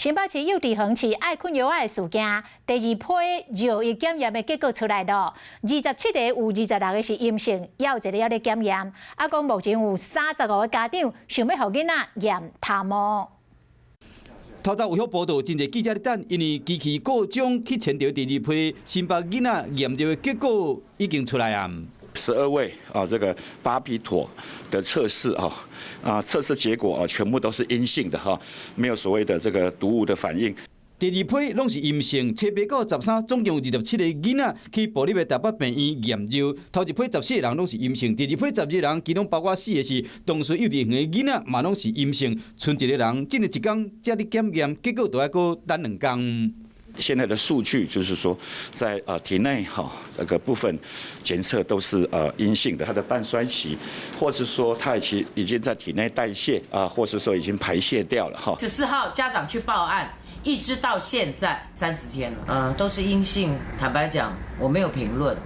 新北市幼稚園飼愛睏藥仔的事件，第二批尿液檢驗的結果出來囉，27個有26個是陰性，猶有一个猶咧檢驗。啊，講目前有35個家長想欲予囡仔驗頭毛。透早有許報道，真濟記者咧等，因為機器故障去簽著第二批新北囡仔驗尿的結果已經出來啊。 12位啊，這個巴比妥的測試啊，啊測試結果啊，全部都是陰性的哈，沒有所謂的這個毒物的反應。第二批攏是陰性，初八到13總共有27個囡仔去部立的台北病院驗尿，頭一批14個人攏是陰性，第二批12個人，其中包括四個是東勢幼稚園的囡仔，嘛攏是陰性，賰一個人，這個一工才咧檢驗，結果都愛閣等2工。現在的數據就是說，在體內哈這個部分檢測都是陰性的，它的半衰期，或是說它已經在體內代謝啊，或是說已經排泄掉了哈。 14號家長去報案，一直到現在30天了，都是陰性。坦白講，我沒有評論，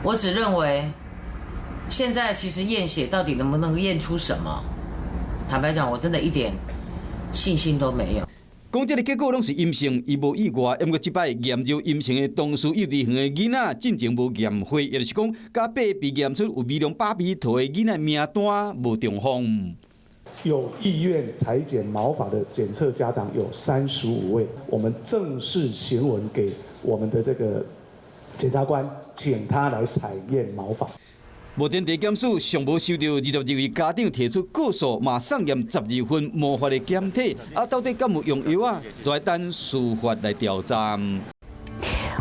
我只認為現在其實驗血到底能不能驗出什麼？坦白講，我真的一點信心都沒有。講這个結果攏是陰性，伊無意外。毋過這擺驗尿陰性的東勢幼稚園的囡仔，進前無驗血，也就是講，佮八被驗出有微量巴比妥的囡仔名單無重複。有意願採檢毛髮的檢測家長有35位，我們正式行文給我們的這個檢察官，請他來採驗毛髮。目前地檢署尚無收到22位家長提出告訴，嘛送驗12份毛髮的檢體，啊，到底敢有用藥啊？都愛等司法來調查。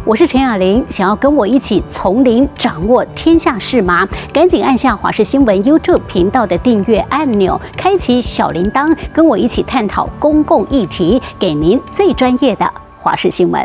我是陳雅玲，想要跟我一起從零掌握天下事嗎？趕緊按下華視新聞 YouTube 頻道的訂閱按鈕，開啟小鈴鐺，跟我一起探討公共議題，給您最專業的華視新聞。